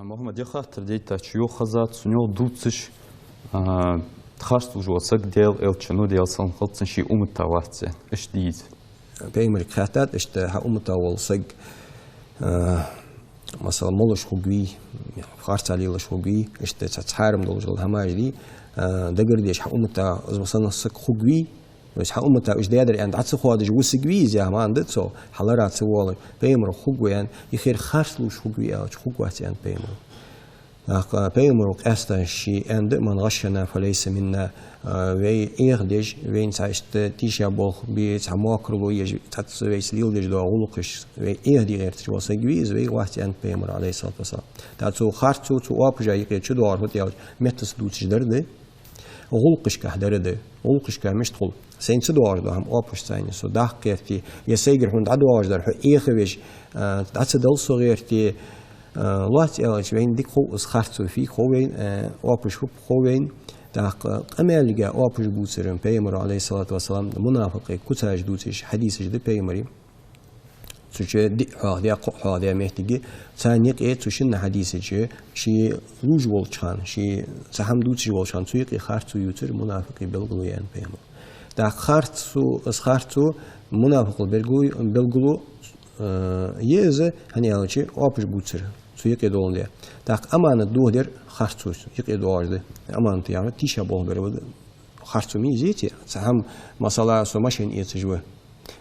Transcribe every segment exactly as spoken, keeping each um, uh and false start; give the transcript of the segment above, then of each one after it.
Мухьаммад, ер хаттар дайтача, юха хезад сона, юха дувцаш, а, харц лувш вола саг Даьла элчано, Даьла салам хилда цунна, ший уммата вац аьнна. Иштта дий из? Пайхамарга хаьттад, иштта хьа уммата вола саг, а, масала, молаш хургвий, харцахьа лелаш хургвий, иштта цхьацца хьарам долаш дола хӀамаш дий, а, дагардеш хьа уммата из санна саг хургвий, то есть хьа уммата уж даьдар аьнна дӀа ца хоадаш вусаргвий из, яха маӀан да цун, хьа лара ца воалаш, Пайхамарга хургва аьнна, из хӀара харц лувш хургвий аьлча, хургвац аьннад Пайхамаро. ТӀаккха Пайхамаро къаьстта ше аьннад: «من غشنا فليس منا». А, вай Ӏехадеш, вайна цхьа иштта тийша болх бе, цхьа мокрало еш, цхьацца вайца леладеш дола гӀулакхаш, вай Ӏехаде гӀерташ вола саг вий из, вайх вац аьннад Пайхамаро, Ӏалайхи ссалату вассалам. ТӀаккха цу харцо, цу оапажа юкъе чудоагӀар фу да аьлча, меттаца дувцаш дар да, гӀулакхашка дар да. ГӀулакхашка мишта хул? Сайна ца доагӀаш дола хӀама оапашца со даккха гӀерте, е сайгара хьона дӀадоагӀаш дар хьо Ӏехавеш, а, дӀа ца дала со гӀерте, а, лоацца аьлча, вайна дика хов из харцо, фу хов вайна, а, оапаш фу хов вайна. ТӀаккха къамаьлга оапаш бувцар Пайхамаро, Ӏалайхи ссалату вассалам, мунафикъий куцаш дувцаш хьадисаш да Пайхамара. Цу чу диъ хьоахадаь, кхоъ хьоахадаь моттиг я. Царна юкъе цу шинна хьадиса чу ше лувш волча хана, ше цхьа хӀама дувцаш волча хана, цу юкъе харцо ювцар мунафикъий белгало я аьннад Пайхамаро. ТӀаккха харцо, из харцо мунафикъий белгало, белгало, э, я из, хӀана аьлча, оапаш бувцар цу юкъе доландаь. ТӀаккха аманат дохадар харцо юкъе доагӀаш да. Аманат яхар тийша болх бар ва. Харцо ма йий из, цхьа хӀама, масала, со машен эцаш ва.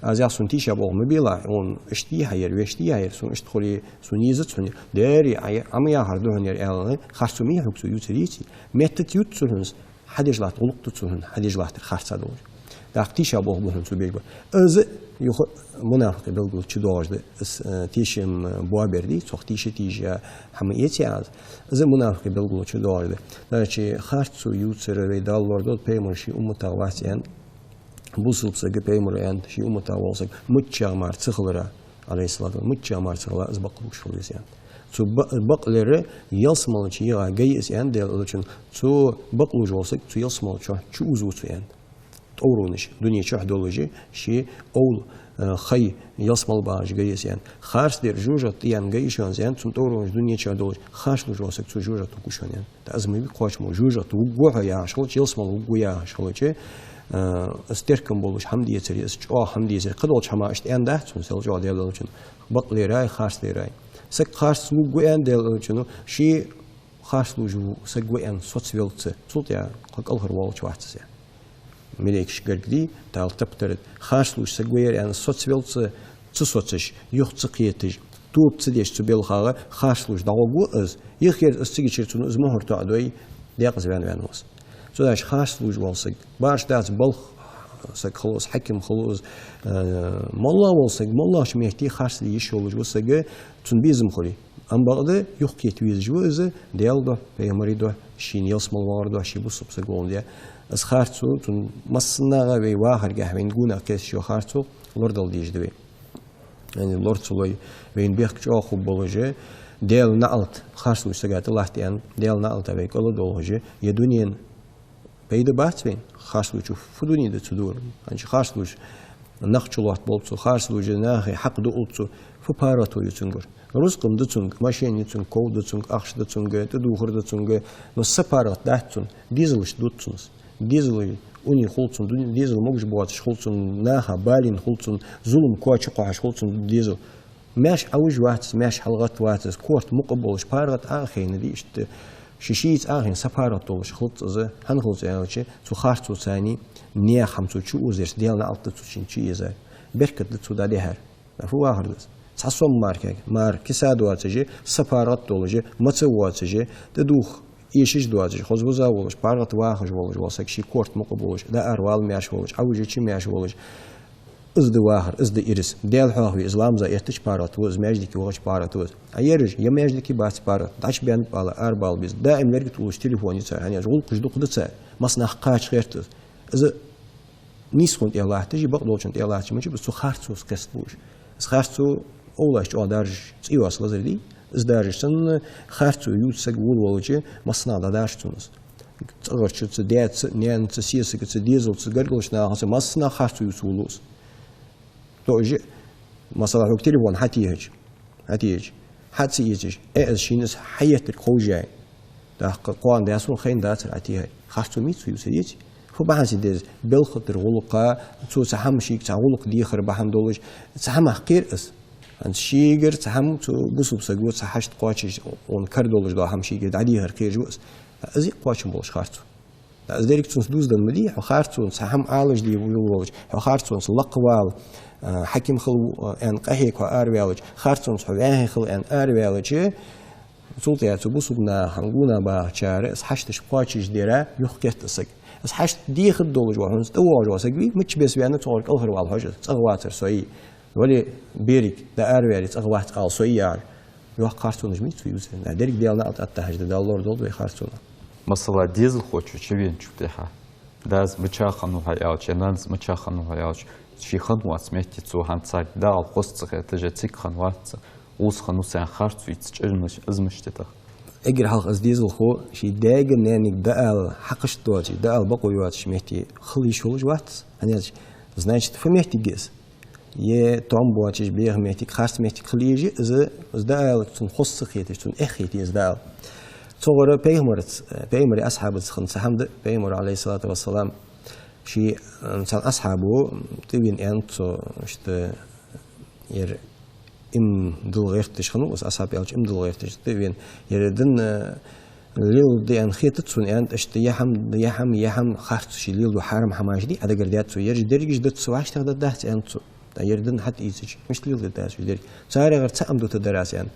Аз ях, сона тийша болх ма белахь, хьона иштта дий хьа ер, вешта дий хьа ер, сона иштта хуле, сона езац хьона ер. Дера, Ӏа, Ӏа ма яхар да хьона ер, аьле, харцо ма йий хьога цо ювцар, йий цо? Меттаца ювц цо хьона из, хьадеш латта гӀулакх да цо хьона, хьадеш латтар харцахьа долаш. ТӀаккха тийша болх ба хьона цо беш бар. Из юха мунафикъий белгало чудоагӀаш да. Из, э, тешам, э, боабер дий, цох тийша тийша хӀама эце аз. Из мунафикъий белгало чудоагӀаш да. Значит, харцо ювцар вай Дала лорадолда, Пайхамаро ший умматах вац аьннад. Бусалба саг, Пайхамаро аьннад, ший умматах вола саг миччахьа мара ца хилара, Ӏалайхи ссалату, миччахьа мара ца хилара, из бакълувш хила веза аьннад. Цу ба-, бакълера ялсмала чу йигӀа гай из аьннад Даьла элчано, цу бакълувш вола саг цу ялсмала чу чуувзаву цо аьннад. ТӀовронаш, дуне чу долаш, ший овла, э, хай, ялсмала багӀаш гай из аьннад. Харцдер, жожагӀате тӀаяьнна гай я шоана из аьннад, цун тӀовронаш дуне чу долаш, харц лувш вола саг цу жожагӀате вугу шоана аьннад. ТӀаккха из ма вий кхоачам, жожагӀате вугу хьо яхаш хилча, ялсмала вугу яхаш хилча, э, из теркам болаш хӀама децаре, из чӀоагӀа хӀама децаре, кхыдолча хӀамах иштта аьннадац цунна, сел чӀоагӀа Даьла элчано, бакълерай, харцлерай. Саг харц лувргва аьннад Даьла элчано, ше харц лувш саг ва аьнна соцавелча, цул тӀехьагӀа кхы кӀалхарвоалаш вац из. Малейкаш гаргадий, Дала таппа тара. Харц лувш саг ва ер аьнна соцавелча, ца соцаш, юха ца кхеташ, тоба ца деш цу балхагӀа, харц лувш дӀагӀоргва из, юххера из цигачара цунна из мухӀар тоӀадой, декъаза ваьнна ваьннав из. Цудухьа харц лувш вола саг, башха дац, балха саг хилва из, хьаким хилва из, э, моллагӀа вола саг, моллагӀча метте харц де йиш йолаш ва саг, цунна безам хуле. Амма бакъда юхакхета везаш ва из Даьла духьа, Пайхамара духьа, шийна ялсмала вахара духьа, ше бусалба саг волга. Из харцо, цун массанахьа вай вахаргахьа, вайна гонахьа кхесташ йола харцо лорадала дезаш да вай. Яъни лора ца лой, вайна бехк чӀоагӀа хургболаш, Даьла наӀалт, харц лувш сага тӀа латт аьнна, Даьла наӀалта вай кӀал долхаш, е дунен пайда бац вайна, харц лувчо фу дуне да цо дора. ХӀанз харц лувш нах чулоаттаболба цо, харц лувш наха хьакъ дуалба цо, фу паргӀато я цунгара? Рузкъа-м да цунга, машен я цунга, ков да цунга, ахча да цунга, тӀадувхар да цунга, но са паргӀата дац цунна, дезалашта дут цунна из. Дезала уни хул цунна, дуне, дезала могаш боацаш хул цунна, наха балийна хул цунна, зулам коа чу кхухьаш хул цунна дезал. Маьрша Ӏовижа вац из, маьрша хьалгӀатта вац из, корта мукъа болаш, паргӀата Ӏо а хайна, дий иштта, ший-шийца Ӏо а хайна, са паргӀата долаш хилац из, хӀана хилац аьлча, цу харцо цани, наьха хӀама цо чу озарца, Даьла наӀалт да цу чу езар, беркат да цо дӀадихьар. Фу вахар да из? Цхьа сом мара кхы, мара киса доацаш, са паргӀата долаш, маца воацаш, тӀадувха эшаш доацаш, хоза-буза волаш, паргӀата вахаш волаш вола саг, ший корта мукъа болаш, дӀааравала маьрша волаш, Ӏовижача маьрша волаш. Из да вахар, из да ирс. Даьла хьоахаве из ламаза эттача паргӀата ва из, маьждиге вахача паргӀата ва из. А ераш е маьждиге бац паргӀата, дӀачубаьннаб ала, арабала беза. Даим лерга тӀа уллаш телефон я цар, хӀана аьлча гӀулакхаш дукха да цар, массанахьа кхача гӀерт из. Из нийсхо тӀа латташ, бакъдолчун тӀа латташ ма яц из, цу харцо кхесталуш. Из харцо овлаш чӀоагӀа даржаш, цӀи йоаца лазар дий, из даржаш санна, харцо ювца саг волавелча, массанахьа дӀадаржац цунна из. ЦӀагӀарчаца, даьца, наьнаца, сесагаца, дезалца, гаргарча нахаца, массанахьа харцо ювца волаву из. Тоже, масала, хьога телефон хьатехача, хьатехача, Хьа ца эцаш, э, из шийна из хьаеттарг ховш яй. ТӀаккха кхоана даьсун хайна дацар Ӏа тӀехьа. Харцо мича цо ювцар, эций? Фу бахьан са деза? Белхатар гӀулакха, цо цхьа хӀама шийга цхьа гӀулакх дехар бахьан долаш, цхьа хӀамах кхер из. ХӀанз шийгара цхьа хӀама цу бусалба саго цхьа хьашт кхоачаш, он кара долаш дола хӀама шийгара дӀадехар кхераш ва из. Из а кхоачам болаш харцо. Из деррига цунца дувзаденна ма дий, хьо харцонца цхьа хӀама Ӏалашде волавелча, хьо харцонца лакхвала, а, хьаким хила, а, аьнна къахьега хьо араваьлча, харцонца хьо вӀаьхий хила аьнна араваьлча, цул тӀехьа цу бусалба наха гонахьа бахачар из хьашташ кхоачашдара юхакхет из саг. Из хьашт дехаргдолаш ва, хьона тӀавоагӀаш ва саг вий, мичча беса ваьнна цунгара кӀалхарвала хьожаш, цӀагӀа вацар со, вале берриг, дӀаараваьле цӀагӀа вац ала со яхар. Йоккха харцонаш мича цо ювцар? Деррига Даьла наӀалт аттахьаш да, Дала лорадолда вай харцонах. Масала, дезалхочо чувеначул тӀехьа, дас мичахьа хиннав хьа аьлча, е нанас мичахьа хиннав хьа аьлча, ше хинна вац метте цо хӀанз цхьаккха, дагӀал хоза ца хеташ, цига хинна вац, укхаза хиннав, цунна харцо ювц чӀирнаш, из мишта да тӀаккха? Эггара хьалха из дезалхо ший даьга-наьнага дӀаала хьакхашта доацаш, дӀаала бокъо йоацаш метте хила йиш йолаш вац. ХӀана аьлча, значит, фу моттиг я из? Е том боацаш беха моттиг, харц моттиг хила еза из, из дӀаала цунна хоза ца хеташ, цунна эхь хетий из дӀаала. Цунгара пайхамарца, пайхамара асхьабаца хинна цхьа хӀама да, пайхамара, Ӏалайхи ссалату вассалам, ший, м, цхьан асхьабо тӀавена аьннад цо, иштта, ер иман дилла гӀерташ хиннав из асхьаб, аьлча иман дилла гӀерташ тӀавена. Ер дин, э, леладе аьнна хетац сона, аьннад, иштта ер хӀама, ер хӀама, ер хӀама харцо ше леладу, хьарам хӀамаш дий, Ӏа дагардоаладаьд цо, ераш дерригаш дац, вӀаштӀехьдаргдац, аьннад цо. ТӀаккха ер дин хьатӀаийцача, мишта леладергда аз уж деррига? Царех цаӀ-м дутаргдар аз, аьннад.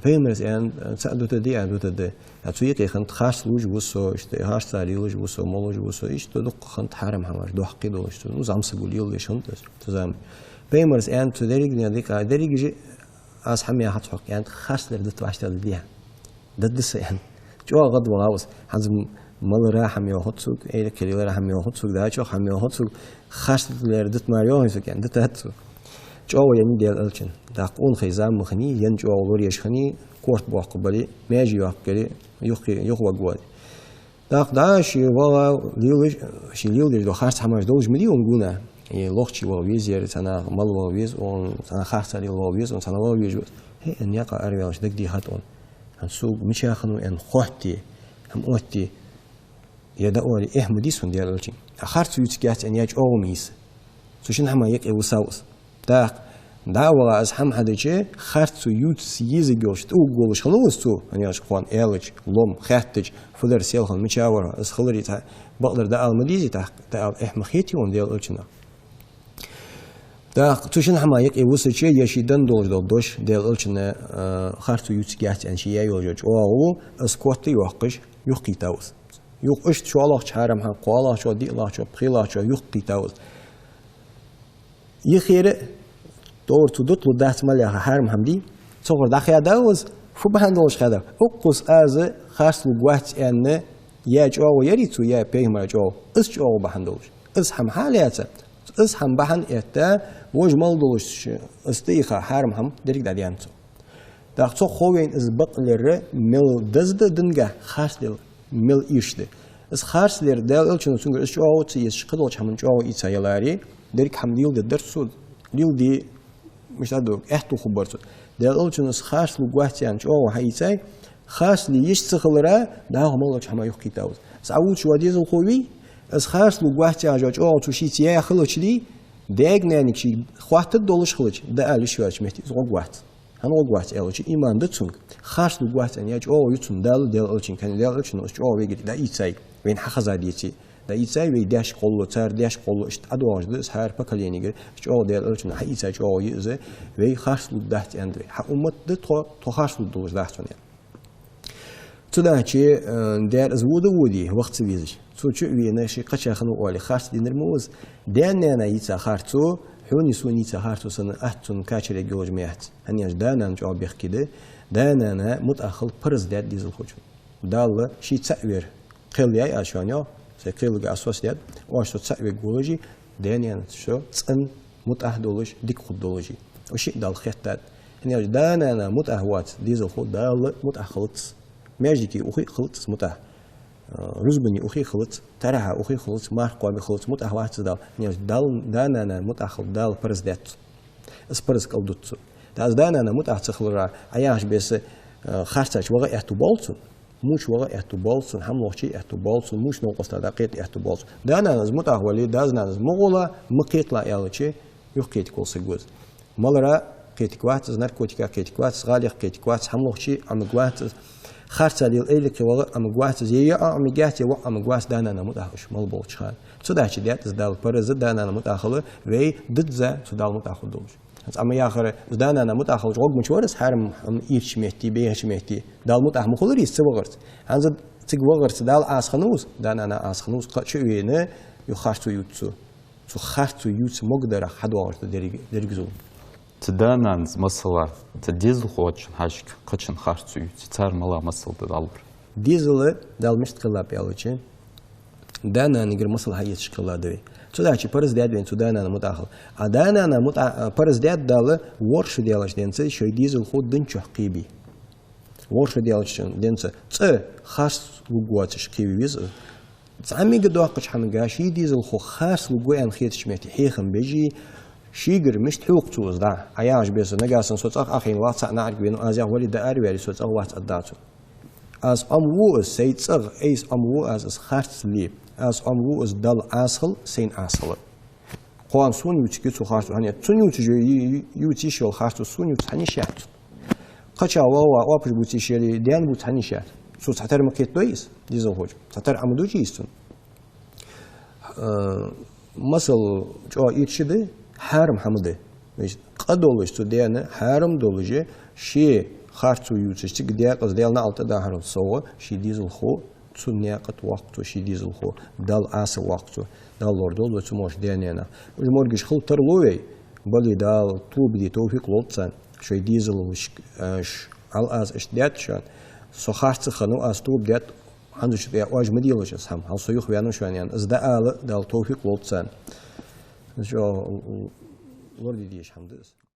Пайхамара аьннад, цаӀ дутаргдий, аьннад, дутаргда. ТӀаккха цу юкъе хиннад харц лувш ва со, иштта харцар лелаш ва со, молаш ва со, иштта дуккха хиннад хьарам хӀамаш, доккхий долаш цо. Ну, зӀамсаго леладеш хиннад из цу заман. Пайхамара аьннад цу дерригача декъа, дерригаш а аз хӀама яхац хьога, аьннад, харцлера дита вӀаштӀехьдаргдий хьа? Дергда са, аьннад. ЧӀоагӀа гӀадвахав из. ХӀанз м-, малара хӀама йоахац сога, эйракхилара хӀама йоахац сога, дӀа чӀоагӀа хӀама йоахац сога, харцлера дита мара йоахий сога, аьнна, дитад цо. ЧӀоагӀо еннай Даьла Элчан. ТӀаккха къонахий зама ма хиннай, ена чӀоагӀо лораеш хиннай, корта боаккхаргбале, маьже йоаккхаргйоле, юххе, юхаваргволаш. ТӀаккха дӀа ше ваха лелаш, ше леладеш дола харц хӀамаш долаш ма дий он гонахьа. Э, лохчий ваха веза ер, цхьаннахьа мала ваха веза он, цхьаннахьа харцар лела ваха веза он, цхьаннахьа ваха везаш ва. ХӀе, аьнна, никъ араваьлча дагадехад он. ХӀанз сога мичахьа хиннав аьнна хоатте, хӀама отте, е дӀаоале, эхь ма дий сона Даьла Элчанга. А харцо ювцаргьяц аьнна яь чӀоагӀо ма йий из. Цу шин хӀаман юкъе висав из. ТӀаккха дӀа а ваха, из хӀама хьадича, харцо ювца езаргйолаш, тӀавугаргволаш хиннав из цо, хӀана аьлча кхоана аьлча, лом, хаьттача, фу дар, сел хиннав, мича вар хьо, из хиларе цхьа бакъдар дӀаала ма дезий тӀаккха, дӀаала эхь ма хетий хьона Даьла Элчанах. ТӀаккха цу шин хӀаман юкъе висача, е ше денна долаш дола дош, Даьла Элчано, э, харцо ювцаргьяц аьнна ше яь йола чӀоагӀо, из котта йоаккхаш, юхакхийттав из. Юха иштта шоллагӀча хьарам хӀама, кхоалагӀчоа, диълагӀчоа, пхелагӀчоа юхакхийттав из. Юхера товар цо дуталургдац мел яха хьарам хӀама дий, цунгара дӀахаьдав из, фу бахьан долаш хаьдав? Укхаза аз харц лургвац аьнна яь чӀоагӀо ярий цо, яь пайхамара чӀоагӀо, из чӀоагӀо бахьан долаш. Из хӀама хьалаьца, из хӀама бахьан этта, вож мел долаш из тӀаийха хьарам хӀама деррига дӀадаьннад цо. ТӀаккха цох хов вайна из бакълер мел деза да дингахьа харцлер, мел ийрча да. Из харцлер Даьла Элчано цунгара из чӀоагӀо ца эцаш, кхыдолча хӀаман чӀоагӀо ийца яларе, деррига хӀама леладергдар цо, леладе, мишта да, аьттув хургбар цо. Даьла Элчано из харц лургвац аьнна чӀоагӀо хьаийцай, харц ле йиш ца хилара, дӀахо мел долча хӀаман юхакхийттав из. Цхьа вувцаш вола дезалхо вий, из харц лургвац яхаш йола чӀоагӀо цо шийца яь хилчале, даьга-наьнага ше хоаттаргдолаш хилча, дӀаала йиш йоацача метте из гӀоргвац. ХӀана гӀоргвац аьлча, иман да цунга. Харц лургвац аьнна яь чӀоагӀо я цун, Дала, Даьла Элчанга, хӀана аьлча Даьла Элчано из чӀоагӀо вайгара дӀаийцай, вайна хьахеза деций, дӀаийцай вай даьшка гӀолла, цар даьшка гӀолла, иштта ӀодоагӀаш да из хӀара поколенигара, из чӀоагӀо Даьла Элчано хьаийца чӀоагӀо я из, вай харц лургдац аьннад вай. Хьа уммат да тхо, тхо харц лургдолаш дац хьона аьнна. Цудухьа, э, дера из вода а водий, вахца везаш. Цо чу а вена, ше кхычахьа хиннав оале, харц динар ма ва из. Даьна-наьна йийца харцо, хьонеи сонеи йийца харцо санна, атта цунна качарерг йолаш ма яц. ХӀана аьлча да-нана чӀоагӀа бехке да. Да-нана мутӀахь хила парз даьд дезалхочунна. Далла ший цаӀ вер кхел яьй аз шоана, йоах, сай кхелага аз соцадаьд, оаш со цаӀ вергволаш, даь-наьнаца шо цӀена мутӀахь долаш, дика хургдолаш. Уж шиъ Далла хетта да. ХӀана аьлча да-нана мутӀахь вац дезалхо, Далла мутӀахь хилац. Маьждиге ухе а хилац из мутӀахь. Э, рузбане ухе а хилац, таравихье ухе а хилац, марха кхоабе а хилац, мутӀахь вац из Далла. ХӀана аьлча Дал-, да-нана мутӀахь хила Дала парз даьд цунна. Из парз кӀалдут цо. ТӀаккха из да-нана мутӀахь ца хиларах, Ӏа яхача беса, э, харцача вагӀа аьттув боалл цунна, муча вагӀа аьттув боалл цунна, хӀама лохача аьттув боалл цунна, муча новкъоста дӀакхета аьттув боалл цунна. Да-нанас мутӀахь вале, дас-нанас ма гӀолахь, ма кхеталахь аьлча, юха кхетаргвола саг ва из. Малара кхетаргвац из, наркотиках кхетаргвац из, гӀалех кхетаргвац из, хӀама лохача Ӏомаргвац из. Харцахьа лела эвлакхе вагӀа Ӏомаргвац из, е, е Ӏомаргьяц, е воӀ Ӏомаргвац, да-нана мутӀахь уж мала болча хана. Цу дачи даьд из Дала параз, да-нана мутӀахь хила, вай дизза цу Дала мутӀахь хургдолаш. ХӀанз Ӏа ма яххара, из да-нана мутӀахь хилча гӀоргвац вар из, хьарам хӀама ийрча метте, бехача метте. Дала мутӀахь ма хулар из ца вахарца. ХӀанз цига вахарца Дала Ӏаса хиннав из, да-нана Ӏаса хиннав из, кхы а чу а вена, юха харцо ювц цо. Цу харцо ювца могадарах хьадоагӀаш да деррига, деррига зулам. Цу да-нанас, масала, цу дезалхочун хьажача, кхычун харцо ювц, цар мала масал да дӀалур. Дезал Дала мишта кхеллаб аьлча, да-нанагара масал хьаэцаш кхелла да вай. Цу дачи параз даьд вайна цу да-нана мутӀахь хила. А да-нана мутӀа-, а, параз даьд Дала, ворхӀ шу даьлча денз шоай дезалхо дин чу кхебе. ВорхӀ шу даьлча денз цкъа харц лургвоацаш кхеве веза из. Цхьа мега доккхача хӀамага ший дезалхо харц лургва аьнна хетача метте хьехам беш, шийгара мишта хьокх цо из дӀа. Ӏа яхача беса, нагахьа санна со цӀагӀа Ӏохайна вале, цхьа наӀарга венав, аз ях вале, дӀаарваьле, со цӀагӀа вац аргда цо. Аз Ӏомаву из, сай цӀагӀа айса Ӏомаву аз из харцле. Аз Ӏомаву из Далла Ӏаса хила, сайна Ӏаса хила. Кхоана сона ювцаргья цо харцо, хӀана аьлча цунна ювцаш йо-, ю-, ю-, ювца йиш йола харцо сона ювца хӀана йиш яц цунна? Кхыча ваха-ваха оапаш бувца йиш яле, даьна бувца хӀана йиш яц? Цо цхьатарра ма кхетадой из, дезалхочо. Цхьатарра Ӏомадой из цунна. Э, масал чӀоагӀа ийрча да, хьарам хӀама да. Вешта къа долаш цу даьна, хьарам долаш, ше харцо ювцаш, цига даькъаза Даьла наӀалт тӀадахьарал совгӀа, ший дезалхо цу наькъа тӀа воаккх цо, ший дезалхо Далла Ӏаса воаккх цо. Дала лорадолда вай цу моча даь-наьнах. Уж моргаш хила тарлу вай, бале Дала тоба де товфикъ лолда царна. Шоай дезалашка, э, ш-, хьал аз иштта даьд шоана, со харцахьа хиннав, аз тоба даьд, хӀанзарча тӀа оаш ма делаш из хӀама, хьал со юхаваьннав шоана, аьнна, из дӀаала Дала товфикъ лолда царна. Из чӀоагӀа лораде дезаш хӀама да из.